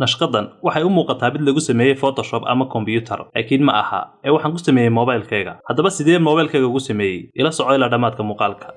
Nashqadan waxay u muuqataa mid lagu sameeyey Photoshop ama kombiyuutar, laakiin ma aha ee waxaan ku sameeyey moobilkayga. Haddaba sidee moobilkayga ugu sameeyey? Ila soco ilaa dhammaadka muuqaalka.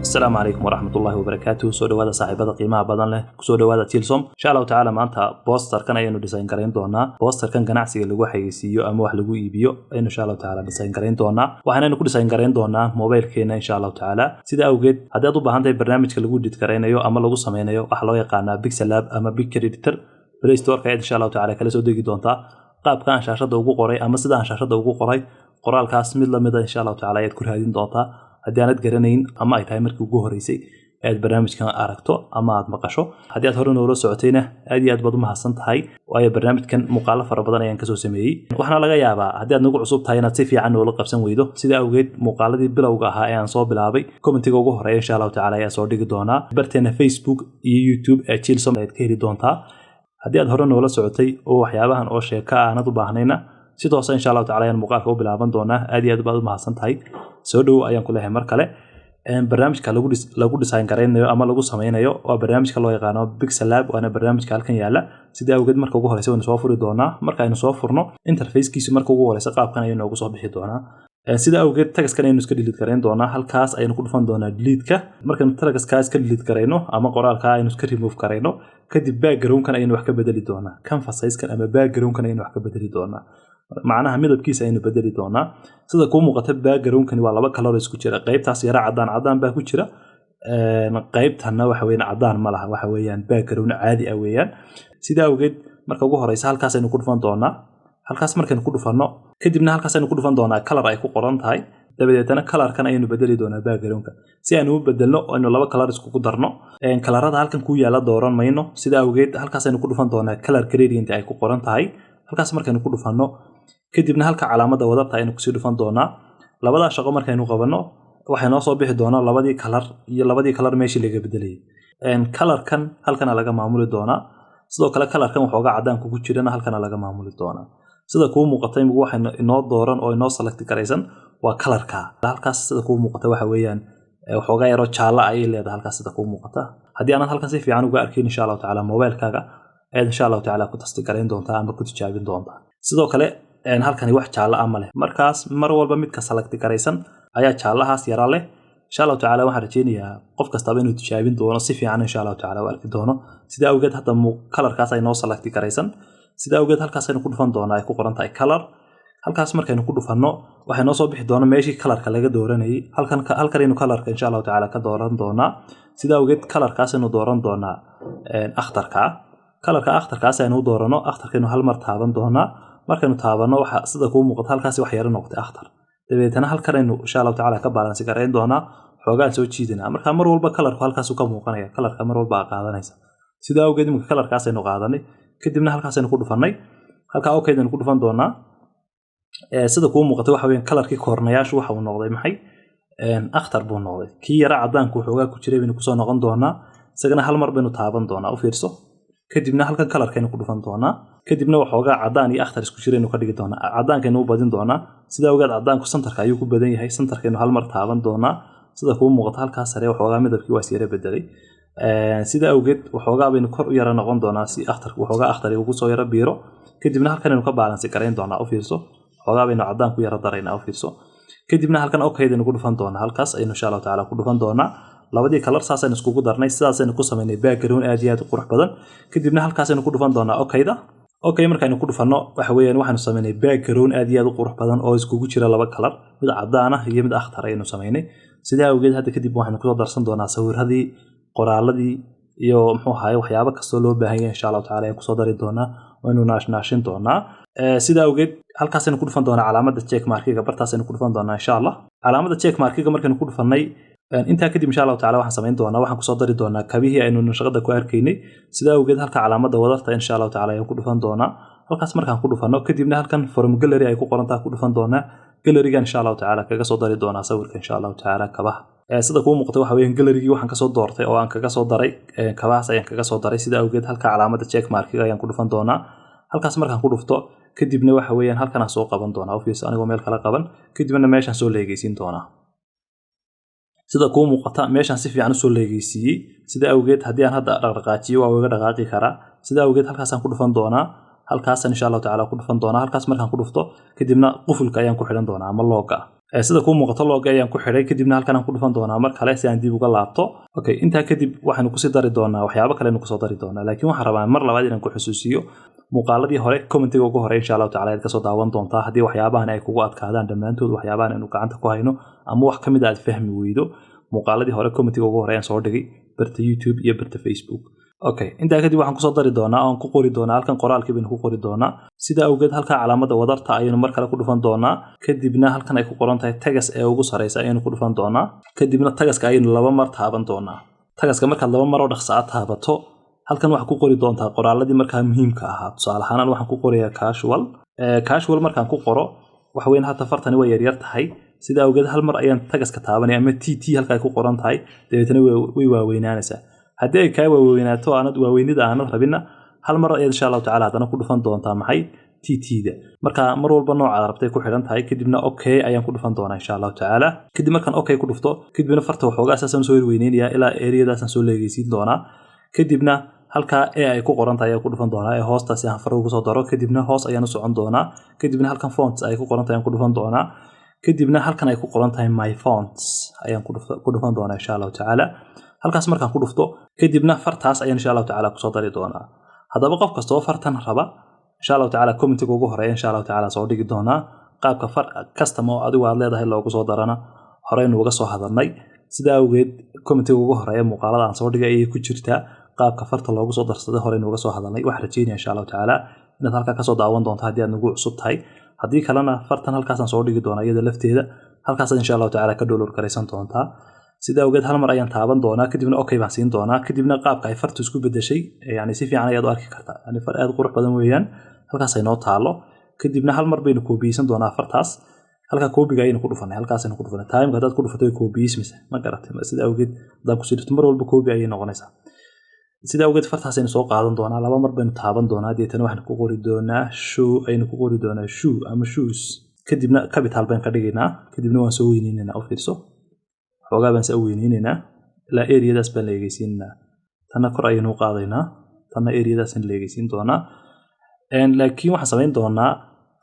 Asalaamu calaykum waraxmatullaahi wabarakaatuh. Soo dhawaada saaxiibada qiimaha badan leh, kusoo dhawaada Tilsom. Insha Allahu tacaala maanta posterkan ayaynu design garayn doonaa. Posterkan ganacsiga lagu xayeysiiyo ama wax lagu iibiyo ayaynu insha Allahu tacaala design garayn doonaa. Waxaanaynu ku design garayn doonaa mobilkeena insha Allahu tacaala. Sida awgeed, haddii aad u baahan tahay barnaamijka lagu edit garaynayo ama lagu sameynayo, waxaa loo yaqaanaa Pixel Lab ama Picture Editor. Play Store-ka ayaad insha Allahu tacaala kala soo degi doontaa. Qaabka aan shaashadda ugu qoray ama sida aan shaashadda ugu qoray qoraalkaas mid lamida insha Allahu tacaala ayaad ku raadin doontaa, haddii aanad garanayn ama ay tahay markii ugu horeysay aad barnaamijkan aragto ama aad maqasho. Haddii aad hore noola socotayna, aad iyo aad baad u mahadsan tahay, waayo barnaamijkan muuqaalo fara badan ayaan kasoo sameeyey. Waxaana laga yaabaa haddii aad nagu cusub tahay inaad si fiican noola qabsan weydo. Sida awgeed, muuqaaladii bilowga ahaa ee aan soo bilaabay commentiga ugu horeeya insha Allahu tacaala ayaa soo dhigi doonaa. Barteena Facebook iyo YouTube ee Chilsom ayaad ka heli doontaa. Haddii aad hore noola socotay oo waxyaabahan oo sheeka aanad u baahnayna, si toosa insha Allahu tacala ayaan muuqaalka u bilaaban doonaa. Aad iyo aad baad u mahadsan tahay, soo dhowow ayaan ku leeyahay. Mar kale, barnaamijka lagu design garaynayo ama lagu sameynayo waa barnaamijka loo yaqaano Pixel Lab, waana barnaamijka halkan yaala. Sida awgeed, marka ugu horeysa waynu soo furi doonaa. Marka aynu soo furno, interfacekiisu marka ugu horeysa qaabkan ayuu noogu soo bixi doonaa. Sida awgeed, textkan aynu iska delete garayn doonaa. Halkaas ayaynu ku dhufan doonaa delete-ka. Markaynu textkaa iska delete garayno ama qoraalka aynu iska remove garayno, kadib backgroundkan ayaynu wax ka bedeli doonaa. Canvas size-kan ama backgroundkan ayaynu wax ka bedeli doonaa, macnaha midabkiisa ayaynu bedeli doonaa. Sida kuu muuqata, backgroundkani waa laba color isku jira. Qaybtaas yara cadaan cadaan baa ku jira, qaybtanna waxa weeyaan cadaan ma laha, waxa weeyaan background caadi ah weeyaan. Sida awgeed, marka ugu horeysa halkaas aynu ku dhufan doonaa. Halkaas markaynu ku dhufanno, kadibna halkaas aynu ku dhufan doonaa color ay ku qoran tahay. Dabadeetana colorkan ayaynu bedeli doonaa backgroundka. Si aynu u bedelno, aynu laba color iskugu darno, colorada halkan ku yaala dooran mayno. Sida awgeed, halkaas aynu ku dhufan doonaa color gradient ay ku qoran tahay. Halkaas markaynu ku dhufanno, kadibna halka calaamadda wadarta aynu kusii dhufan doonaa. Labadaa shaqo markaynu qabanno, waxay noo soo bixi doonaa labadii color iyo labadii color meeshii laga bedelayay. Colorkan halkana laga maamuli doonaa. Sidoo kale colorkan waxoogaa cadaanku ku jirana halkana laga maamuli doonaa. Sida kuu muuqata, imigu waxay inoo dooran oo inoo select garaysan waa colorka halkaas. Sida kuu muuqata, waxa weeyaan waxoogaa yaroo jaalla ayay leedahay halkaas sida kuu muuqata. Haddii aanad halkan si fiican uga arkayn, insha Allahu tacaala mobilkaaga ayaad insha Allahu tacaala ku test garayn doontaa ama ku tijaabin doontaa. Sidoo kale halkani wax jaalla ah ma leh. Markaas mar walba midka select garaysan ayaa jaallahaas yara leh. Insha Allahu tacaala waxaan rajeynayaa qof kastaba inuu tijaabin doono, si fiican insha Allahu tacaala u arki doono. Sida awgeed, hadda colorkaas ay noo select garaysan. Sida awgeed, halkaas aynu ku dhufan doonaa ay ku qoran tahay color. Halkaas markaynu ku dhufanno, waxay noo soo bixi doona meeshii colorka laga dooranayay. Halkan halkanaynu colorka insha Allahu tacaala ka dooran doonaa. Sida awgeed, colorkaasaynu dooran doonaa, akhtarka. Colorka akhtarkaas aynu u doorano, akhtarkaynu hal mar taaban doonaa. Markaynu taabanno, waxa sida kuu muuqata halkaasi wax yaro noqotay akhtar. Dabeetana halkanaynu insha Allahu tacaala ka balance garayn doonaa, xoogaan soo jiidanaa. Marka mar walba colorku halkaasuu ka muuqanaya, colorka mar walba aa qaadanaysa. Sida awgeed, imika colorkaasaynu qaadanay, kadibna halkaasaynu ku dhufannay. Halkaa okaydaynu ku dhufan doonaa. Sida kuu muuqata, waxa weeyaan colorkii koornayaashu waxa uu noqday maxay? Akhtar buu noqday. Kii yara cadaanku waxoogaa ku jiray baynu kusoo noqon doonaa. Isagana hal mar baynu taaban doonaa, u fiirso. Kadibna halkan colorkaynu ku dhufan doonaa. Kadibna waxoogaa cadaan iyo akhtar isku jiraynu ka dhigi doonaa, cadaankaynu u badin doonaa. Sida awgeed, cadaanku centerka ayuu ku badan yahay, centerkaynu hal mar taaban doonaa. Sida kuu muuqata, halkaas sare waxoogaa midabkii waa is yara bedelay. Sida awgeed, waxoogaa baynu kor u yara noqon doonaa si akhtar waxoogaa akhtari ugu soo yara biiro. Kadibna halkanaynu ka balance garayn doonaa, u fiirso. Waxoogaa baynu cadaan ku yara daraynaa, u fiirso. Kadibna halkan okaydaynu ku dhufan doonaa. Halkaas aynu insha Allahu tacaala ku dhufan doonaa. Labadii color saasaynu iskugu darnay, sidaasaynu ku samaynay background aad iyo aad u qurux badan. Kadibna halkaasaynu ku dhufan doonaa okayda. Okay, markaynu ku dhufanno, waxa weeyaan waxaanu samaynay background aad iyo aad u qurux badan oo iskugu jira laba color, mid cadaan ah iyo mid akhtar ayaynu samaynay. Sidaa awgeed, hadda kadib waxaynu kusoo darsan doonaa sawiradii, qoraaladii iyo muxuu ahaye waxyaabo kastoo loo baahan yahay insha Allahu tacala ayaan kusoo dari doonaa, waynu naashnaashin doonaa. Sidaa awgeed, halkaasaynu ku dhufan doonaa calaamadda check markiga, bartaasaynu ku dhufan doonaa insha Allah. Calaamadda check markiga markaynu ku dhufannay, intaa kadib insha Allahu tacala waxaan samayn doonaa, waxaan kusoo dari doonaa kabihii aynu nashqada ku arkaynay. Sidaa awgeed, halka calaamadda wadarta insha Allahu tacala ayaan ku dhufan doonaa. Halkaas markaan ku dhufanno, kadibna halkan from gallery ay ku qorantaa ku dhufan doonaa. Gallerygan insha Allahu tacala kaga soo dari doonaa sawirka insha Allahu tacala kabaha. Sida kuu muuqata, waxa weeyaan gallerygii waxaan kasoo doortay oo aan kaga soo daray kabahaas ayaan kaga soo daray. Sida awgeed, halka calaamadda check markiga ayaan ku dhufan doonaa. Halkaas markaan ku dhufto, kadibna waxa weeyaan halkan aan soo qaban doonaa, u fiirso, anigoo meel kala qaban, kadibna meeshaan soo leegeysiin doonaa. Sida kuu muuqata, meeshaan si fiican usoo leegeysiiyey. Sida awgeed haddii aan hadda dhaqdhaqaajiyo, waa iga dhaqaaqi karaa. Sida awgeed halkaasaan ku dhufan doonaa, halkaasaan insha Allahu tacaala ku dhufan doonaa. Halkaas markaan ku dhufto kadibna qufulka ayaan ku xidhan doonaa ama lock-ga. Sida kuu muuqato, lock-ga ayaan ku xidhay. Kadibna halkan aan ku dhufan doonaa mar kale si aan dib uga laabto. Okay, intaa kadib waxaynu kusii dari doonaa waxyaabo kale aynu kusoo dari doonaa, laakiin waxaan rabaa mar labaad inaan ku xusuusiyo muuqaaladii hore. Comment-iga ugu hore insha Allahu tacala ayaad kasoo daawan doontaa haddii waxyaabahan ay kugu adkaadaan dhammaantood, waxyaabahan aynu gacanta ku hayno ama wax kamid a aad fahmi weydo. Muuqaaladii hore comment-iga ugu hore ayaan soo dhigay barta YouTube iyo barta Facebook. Okay, intaa kadib waxaan kusoo dari doonaa oon ku qori doonaa halkan, qoraalkii baynu ku qori doonaa. Sida awgeed halka calaamada wadarta ayaynu mar kale ku dhufan doonaa. Kadibna halkan ay ku qoran tahay text ee ugu sareysa ayaynu ku dhufan doonaa. Kadibna text-ka ayaynu laba mar taaban doonaa. Text-ka markaad laba mar oo dhaqsa a taabato, halkan waxaad ku qori doontaa qoraaladii markaa muhiimka ahaa. Tusaale ahaan waxaan ku qorayaa casual. Casual markaan ku qoro, waxa weyn hata fartani way yaryar tahay. Sida awgeed hal mar ayaan text-ka taabanaya ama t halka ay ku qoran tahay, dabeetana way waaweynaanaysaa. Haddii ay kaa waaweynaato, aanad waaweynida aanad rabinna, hal mar ayaad insha Allahu tacala haddana ku dhufan doontaa maxay t-da. Marka mar walba noocaad rabtay ku xidhan tahay. Kadibna okay ayaan ku dhufan doonaa insha Allahu tacaala. Kadib markaan okay ku dhufto, kadibna farta waxoogaa saasaan soo yarweyneynaya, ilaa eriyadaasaan soo leegeysiin doonaa. Kadibna halkaa e ay ku qoran tahay ayaan ku dhufan doonaa ee hoostaasi aan far ugu soo daro. Kadibna hoos ayaan u socon doonaa. Kadibna halkan fonts ay ku qoran tahay ayaan ku dhufan doonaa. Kadibna halkan ay ku qoran tahay my fonts ayaan ku dhufan doonaa insha Allahu tacaala. Halkaas markaan ku dhufto kadibna fartaas ayaan insha Allahu tacaala kusoo dari doonaa. Haddaba qof kastoo fartan raba, insha Allahu tacaala comment-iga ugu horeeya insha Allahu tacaala soo dhigi doonaa. Qaabka far custom oo adigu aad leedahay loogu soo darana horeynu uga soo hadalnay. Sida awgeed comment-iga ugu horeeya muuqaalada aan soo dhigay ayay ku jirtaa. Qaabka farta loogu soo darsaday horeynu uga soo hadalnay. Waxaan rajeynaya insha Allahu tacaala inaad halkaa kasoo daawan doonto haddii aad nagu cusub tahay. Haddii kalena fartan halkaasaan soo dhigi doonaa iyada lafteeda, halkaasaad insha Allahu tacaala ka download garaysan doontaa. Sida awgeed hal mar ayaan taaban doonaa, kadibna okay baan siin doonaa. Kadibna qaabka ay fartu isku bedeshay yani si fiican ayaad u arki kartaa. Yani far aad qurux badan weeyaan, halkaas ay noo taalo. Kadibna hal mar baynu koobiyeysan doonaa fartaas. Halka copy-ga ayaynu ku dhufanay, halkaasaynu ku dhufanay. Timeka haddaad ku dhufato way koobiyeysmaysa, ma garatay? Sida awgeed haddaan kusii dhufto, mar walba copy ayay noqonaysaa. Sida awgeed fartaasaynu soo qaadan doonaa, laba mar baynu taaban doonaa, deetana waxaynu ku qori doonaa shoe aynu ku qori doonaa, shoe ama shoes. Kadibna capital baan ka dhigaynaa. Kadibna waan soo weyneynaynaa. U fiirso, xoogaa baan saa u weyneynaynaa, ilaa eriyadaas baan la egeysiinaynaa. Tanna kor ayaynu u qaadaynaa, tanna eriyadaasaan la egeysiin doonaa. Laakiin waxaan samayn doonaa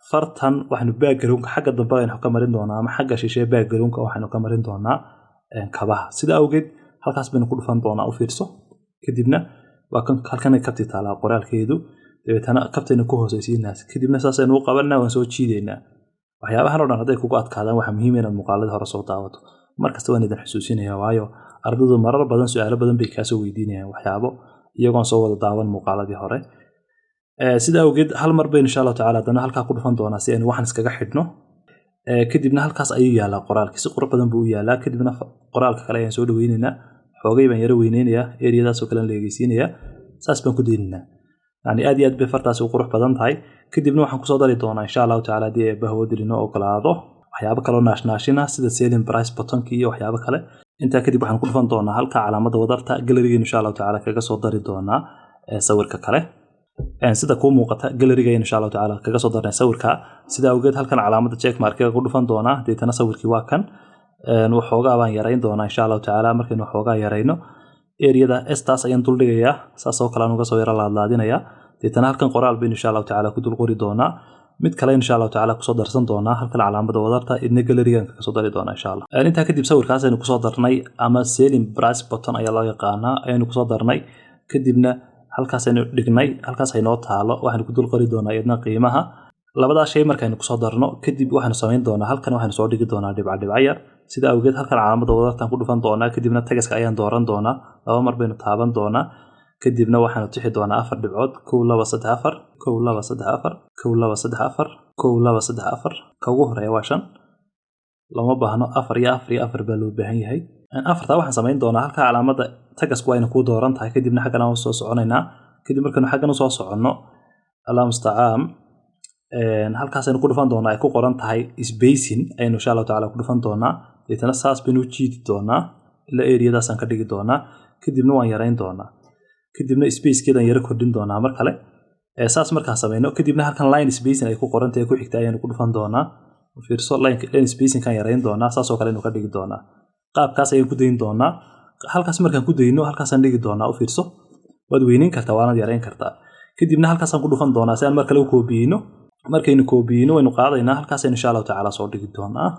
fartan waxaynu background-ka xagga dambe aynu ka marin doonaa ama xagga shishe background-ka waxaynu ka marin doonaa kabaha. Sida awgeed halkaas baynu ku dhufan doonaa. U fiirso, kadibna waa kan halkan kabti taalaa qoraalkeedu, dabeetana kabtaynu ku hooseysiinaa. Kadibna saasaynu u qabanaa, waan soo jiidaynaa. Waxyaabahan oo dhan hadday kugu adkaadaan, waxaa muhiim inaad muuqaaladii hore soo daawato. Markasta waan idin xusuusinaya, waayo ardaydu marar badan su-aalo badan bay kaasoo weydiinayaan waxyaabo iyagoon soo wada daawan muuqaaladii hore. Sida awgeed hal mar baynu insha Allahu tacala haddana halkaa ku dhufan doonaa si aynu waxan iskaga xidhno. Kadibna halkaas ayuu yaalaa qoraalki, si qurux badan buu u yaalaa. Kadibna qoraalka kale ayaan soo dhaweynaynaa, xoogay baan yaro weyneynayaa, eriyadaasoo kale la egeysiinayaa, saas baan ku daynaynaa. Yani aad iyo aad bay fartaasi u qurux badan tahay. Kadibna waxaan kusoo dari doonaa insha Allahu tacala, haddii Eebba hawoodil inoo ogolaado, waxyaabo kaloo naashnaashina sida selling price button-ki iyo waxyaabo kale. Intaa kadib waxaan ku dhufan doonaa halka calaamada wadarta, gallery-geenu insha Allahu tacala kaga soo dari doonaa sawirka kale. Sida kuu muuqata, gallery-ga insha Allahu tacala kaga soo darnay sawirka. Sida awgeed halkan calaamada check mark-iga ku dhufan doonaa, deetana sawirkii waa kan. Waxoogaa baan yarayn doonaa insha Allahu tacaala. Markaynu waxoogaa yarayno, eriyada estaas ayaan dul dhigayaa, saas oo kale aan uga soo yaro laadlaadinayaa. Deetana halkan qoraal baynu insha Allahu tacala ku dul qori doonaa. Mid kale insha Allahu tacala kusoo darsan doonaa halkan calaamada wadarta, idna gallery-gan kaga dari doonaa insha Allah. Intaa kadib sawirkaas aynu kusoo darnay ama selling price button ayaa loo yaqaanaa ayaynu kusoo darnay. Kadibna halkaas aynu dhignay, halkaas aynoo taalo, waxaynu ku dul qori doonaa iyadna qiimaha. Labadaa shay markaynu kusoo darno kadib, waxaynu samayn doonaa halkan waxaynu soo dhigi doonaa dhibca dhibca yar. Sida awgeed halkan calaamada wadartaan ku dhufan doonaa. Kadibna text-ka ayaan dooran doonaa, laba mar baynu taaban doonaa. Kadibna waxaanu tixi doonaa afar dhibcood: 1, 2, 3, 4, 1, 2, 3, 4, 1, 2, 3, 4, 1, 2, 3, 4. Ka ugu horeeya waa shan, lama baahno, afar iyo afar iyo afar baa loo baahan yahay. Afartaa waxaan samayn doonaa, halka calaamada text-ku wayna kuu dooran tahay. Kadibna xaggan aan soo soconaynaa. Kadib markaynu xaggan usoo soconno, Allah mustacaan, halkaasaynu ku dhufan doonaa ay ku qoran tahay spacing ayaynu insha Allahu tacala ku dhufan doonaa. Deetana saas baynu u jiidi doonaa, ilaa eriyadaasaan ka dhigi doonaa. Kadibna waan yarayn doonaa, kadibna space-keedaan yaro kordhin doonaa mar kale. Saas markaan samayno kadibna halkan line spacing ay ku qoran tahay ku xigta ayaanu ku dhufan doonaa. Fiirso, line spacing-kaan yarayn doonaa, saasoo kale aynu ka dhigi doonaa. Qaabkaas ayaan ku dayn doonaa. Halkaas markaan ku dayno, halkaasaan dhigi doonaa. U fiirso, waad weyneyn kartaa, waanaad yareyn kartaa. Kadibna halkaasaan ku dhufan doonaa si aan mar kale u koobiyeyno. Markaynu koobiyeyno, waynu qaadaynaa, halkaasaynu insha Allahu tacaala soo dhigi doonaa.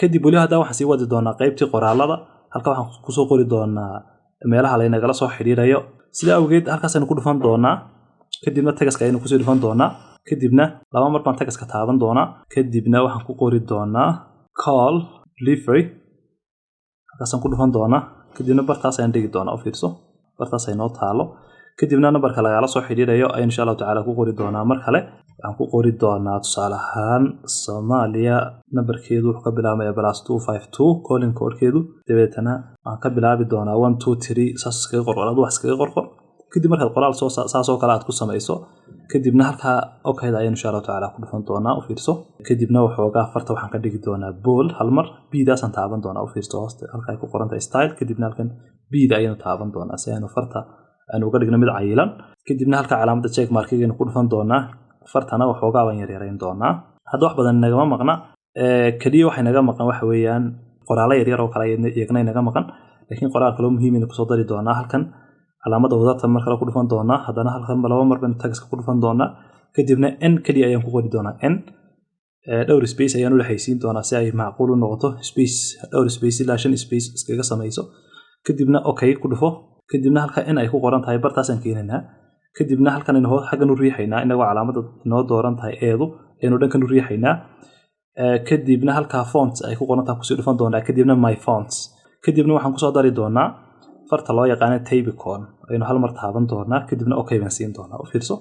Kadib weli haddaa waxaan sii wadi doonaa qaybtii qoraalada. Halka waxaan kusoo qori doonaa meelaha laynagala soo xidhiirayo. Sidaa awgeed halkaasaynu ku dhufan doonaa, kadibna textka ayaynu kusii dhufan doonaa, kadibna laba mar baan textka taaban doonaa, kadibna waxaan ku qori doonaa "call delivery". Halkaasaan ku dhufan doonaa, kadibna bartaas ayaan dhigi doonaa. U fiirso, bartaas ay noo taalo. Kadibna nambarka lagala soo xidhiirayo ayaan insha Allahu tacaala ku qori doonaa. Mar kale waxaan ku qori doonaa, tusaale ahaan, Soomaaliya nambarkeedu wuxuu ka bilaabmaya +252 calling codekeedu, dabeetana waxaan ka bilaabi doonaa 123. Saas iskaga qorqor, adu wax iskaga qorqor. Kadib markaad qoraal soo saas oo kale aad ku samayso, kadibna halkaa okayda ayaan insha Allahu tacaala ku dhufan doonaa. U fiirso, kadibna waxoogaa farta waxaan ka dhigi doonaa bold. Hal mar B-daasaan taaban doonaa. U fiirso, hooste halka ay ku qoran tahay "style", kadibna halkan B-da ayaynu taaban doonaa si aynu farta aynu uga dhigno mid cayilan. Kadibna halka calaamadda check markigaynu ku dhufan doonaa, fartana waxoogaa baan yaryarayn doonaa. Hadda wax badan nagama maqna, keliya waxay naga maqan waxa weeyaan qoraallo yaryar oo kale iyagna inaga maqan, laakiin qoraal kaloo muhiim aynu kusoo dari doonaa. Halkan calaamadda wadarta mar kale ku dhufan doonaa, haddana halkan laba mar baynu textka ku dhufan doonaa, kadibna n keliya ayaan ku qori doonaa. N dhowr space ayaan u dhexaysiin doonaa si ay macquul u noqoto. Space, dhowr space, ilaa shan space iskaga samayso, kadibna okay ku dhufo. Kadibna halka n ay ku qoran tahay bartaasaan keenaynaa, kadibna halkan aynu xaggan u riixaynaa, inagoo calaamadda inoo dooran tahay eedu aynu dhankan u riixaynaa. Kadibna halkaa "fonts" ay ku qoran tahay kusii dhufan doonaa, kadibna "my fonts". Kadibna waxaan kusoo dari doonaa farta loo yaqaano Typicon. Aynu hal mar taaban doonaa, kadibna okay baan siin doonaa. U fiirso,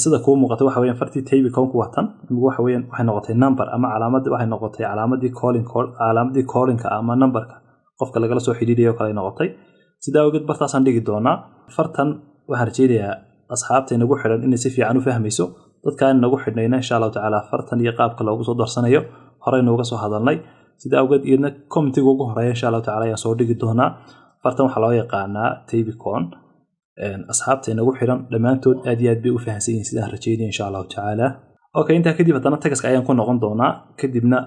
sida kuu muuqata waxa weeyaan fartii Typicon ku watan waxa weeyaan waxay noqotay number ama calaamadii, waxay noqotay calaamadii calling call, calaamadii callingka ama numberka qofka lagala soo xidhiidhayo kale ay noqotay. Sidaa awgeed bartaasaan dhigi doonaa fartan. Waxaan rajeynayaa asxaabta inagu xidhan inay si fiican u fahmayso. Dadkaan inagu xidhnayna, insha Allahu tacaala, fartan iyo qaabka loogu soo darsanayo horey nooga soo hadalnay. Sidaa awgeed iyadna commentiga ugu horeeya insha Allahu tacala ayaan soo dhigi doonaa. Fartan waxaa loo yaqaanaa Typicon. Asxaabta inagu xidhan dhammaantood aad iyo aad bay u fahansan yihiin sidaan rajeynaya insha Allahu tacaala. Okay, intaa kadib haddana textka ayaan ku noqon doonaa, kadibna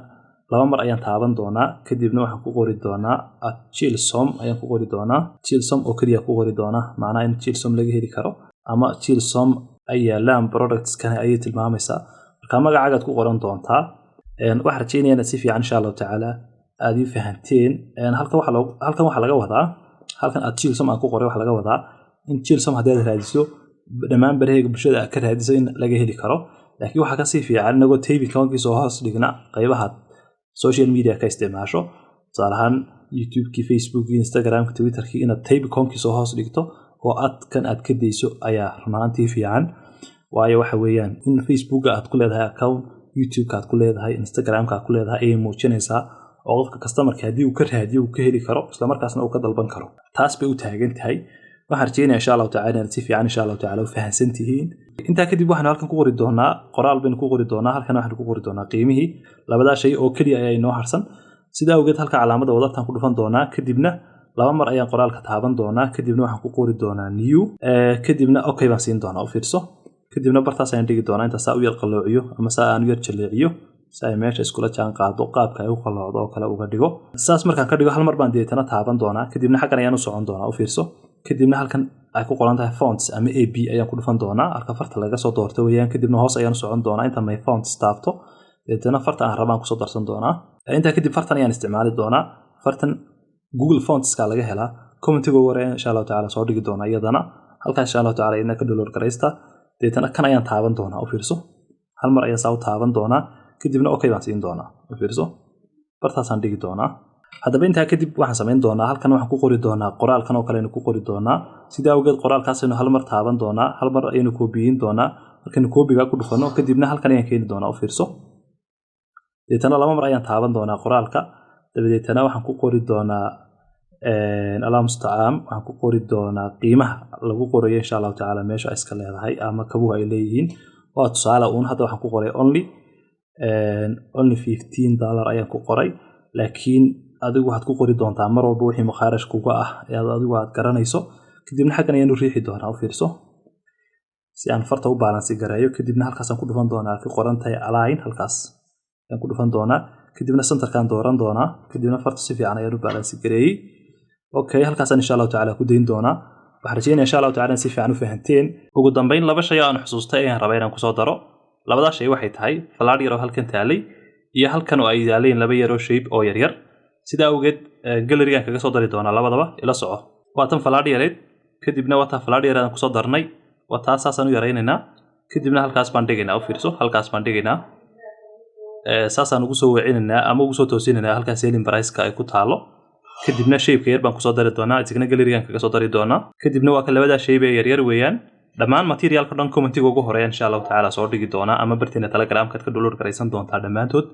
laba mar ayaan taaban doonaa, kadibna waxaan ku qori doonaa @Chilsom ayaan ku qori doonaa. Chilsom oo keliya ku qori doonaa, macnaha in Chilsom laga heli karo ama Chilsom ay yaalaan productskani ayay tilmaamaysaa. Marka magacaagaad ku qoran doontaa. Waxaan rajeynaya inaad si fiican insha Allahu tacaala aad ii fahanteen. Halkan waxaa laga wadaa, halkan @Chilsom aan ku qoray waxaa laga wadaa in Chilsom haddii aad raadiso dhammaan baraheega bulshada aad ka raadiso in laga heli karo. Laakiin waxaa kasii fiican inagoo Typiconkiisa hoos dhigna qaybaha social media ka isticmaasho, tusaale ahaan YouTube-kii, Facebookii, Instagramka, Twitterkii, inaad Typiconkiisa hoos dhigto oo adkan aad ka dayso ayaa run ahaantii fiican. Waayo waxa weeyaan in Facebooka aad ku leedahay account, YouTube-ka aad ku leedahay, Instagramka aad ku leedahay ayay muujinaysaa, oo qofka customerka haddii uu ka raadiyo uu ka heli karo, islamarkaasna uu ka dalban karo. Taas bay u taagan tahay. Waxaan rajeynaya insha Allahu tacala inaad si fiican insha Allahu tacala u fahansan tihiin. Intaa kadib waxaanu halkan ku qori doonaa qoraal baynu ku qori doonaa. Halkan waxaanu ku qori doonaa qiimihii. Labadaa shay oo keliya ayaa inoo harsan. Sidaa awgeed halka calaamadda wadartaan ku dhufan doonaa, kadibna laba mar ayaan qoraalka taaban doonaa, kadibna waxaan ku qori doonaa "new", kadibna okay baan siin doonaa. U fiirso, kadibna bartaas ayaan dhigi doonaa. Inta saa u yar qalloociyo ama saa aan u yar jaleeciyo si ay meesha iskula jaan qaado, qaabka ay u qalloocdo oo kale uga dhigo. Saas markaan ka dhigo, hal mar baan deetana taaban doonaa, kadibna xaggan ayaan u socon doonaa. U fiirso, kadibna halkan ay ku qoran tahay "fonts" ama a b ayaan ku dhufan doonaa. Halka farta laga soo doorto weeyaan. Kadibna hoos ayaan u socon doonaa inta "my fonts" taabto, deetana farta aan rabaan kusoo darsan doonaa. Intaa kadib fartan ayaan isticmaali doonaa. Fartan Google Fontska laga helaa. Commentiga ugu horeeya insha Allahu tacala soo dhigi doonaa iyadana. Halkaas insha Allahu tacala idna ka download garaysta. Deetana kan ayaan taaban doonaa. U fiirso, hal mar ayaan saa u taaban doonaa, kadibna okay baan siin doonaa. U fiirso, bartaasaan dhigi doonaa. Haddaba intaa kadib waxaan samayn doonaa, halkan waxaan ku qori doonaa qoraalkan oo kale aynu ku qori doonaa. Sidaa awgeed qoraalkaasaynu hal mar taaban doonaa, hal mar ayaynu koobiyin doonaa. Markaynu koobiga ku dhufano, kadibna halkan ayaan keeni doonaa. U fiirso, deetana laba mar ayaan taaban doonaa qoraalka, dabadeetana waxaan ku qori doonaa, Allah mustacaan, waxaan ku qori doonaa qiimaha lagu qorayo insha Allahu tacaala meesha ay iska leedahay ama kabuhu ay leeyihiin. Waa tusaale uun. Hadda waxaan ku qoray only $15 ayaan ku qoray, laakiin adigu waxaad ku qori doontaa mar walba wixii mukhaarash kuga ah ee adigu aad garanayso. Kadibna xaggan ayaan u riixi doonaa. U fiirso, si aan farta u balance gareeyo, kadibna halkaasaan ku dhufan doonaa ku qoran tahay "align". Halkaas ayaan ku dhufan doonaa. Kadibna centerkaan dooran doonaa. Kadibna farta si fiican ayaan u balance gareeyey. Okay, halkaasaan insha Allahu tacaala ku dayn doonaa. Waxaan rajeynaya insha Allahu tacala in si fiican u fahanteen. Ugu dambeyn, laba shay oo aan xusuustay ayaan rabaa inaan kusoo daro. Labadaa shay waxay tahay falaadh yar oo halkan taalay iyo halkan oo ay yaaleen laba yaroo shape oo yaryar. Sidaa awgeed gallerygan kaga soo dari doonaa labadaba. Ila soco. Waa tan falaadh yareed. Kadibna waa taa falaadh yareed aan kusoo darnay. Waa taa, saasaan u yaraynaynaa. Kadibna halkaas baan dhigaynaa. U fiirso, halkaas baan dhigaynaa. Saasaan ugu soo weecinaynaa ama ugu soo toosinaynaa halkaas selling price-ka ay ku taalo. Kadibna shapeka yar baan kusoo dari doonaa, isagna gallerygan kaga soo dari doonaa. Kadibna waa ka labadaa shape ee yaryar weeyaan. Dhammaan materialka dhan commentiga ugu horeeya insha Allahu tacaala soo dhigi doonaa, ama barteena Telegramkaad ka download garaysan doontaa dhammaantood.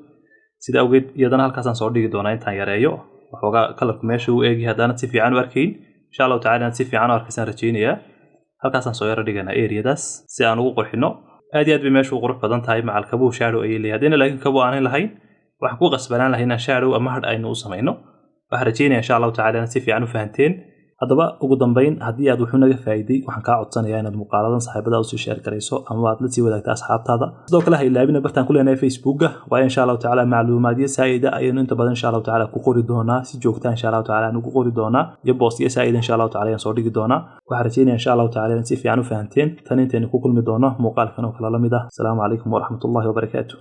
Sida awgeed iyadana halkaasaan soo dhigi doonaa. Intaan yareeyo waxoogaa, colorku meesha uu eegyahay haddaanad si fiican u arkayn, insha Allahu tacala inaad si fiican u arkaysaan rajaynayaa. Halkaasaan soo yaro dhiganaa areadaas si aan ugu qurxino. Aad iyo aad bay meeshu u qurux badan tahay. Macal kabuhu shadow ayay leeyahay. Haddayna laakiin kabu aanay lahayn, waxaan ku qasbanaan lahay inaan shadow ama hadh aynu u samayno. Waxaan rajaynaya insha Allahu tacala inaad si fiican u fahanteen. Haddaba ugu dambeyn, haddii aad wuxuu naga faa'iiday, waxaan kaa codsanayaa inaad muuqaaladan saaxiibada usii share garayso ama aad la sii wadaagta asxaabtaada. Sidoo kale ha ilaabina bartaan ku leenahay Facebooka, waayo insha Allahu tacaala macluumaadyo saa'ida ayaynu inta badan insha Allahu tacaala ku qori doonaa. Si joogta insha Allahu tacaala aan ugu qori doonaa iyo postiyo saa'ida insha Allahu tacaala ayaan soo dhigi doonaa. Waxaan rajaynaya insha Allahu tacaala inaad si fiican u fahanteen. Tan intaynu ku kulmi doono muuqaalkan oo kale la mid ah, asalaamu calaykum waraxmatullahi wabarakaatu.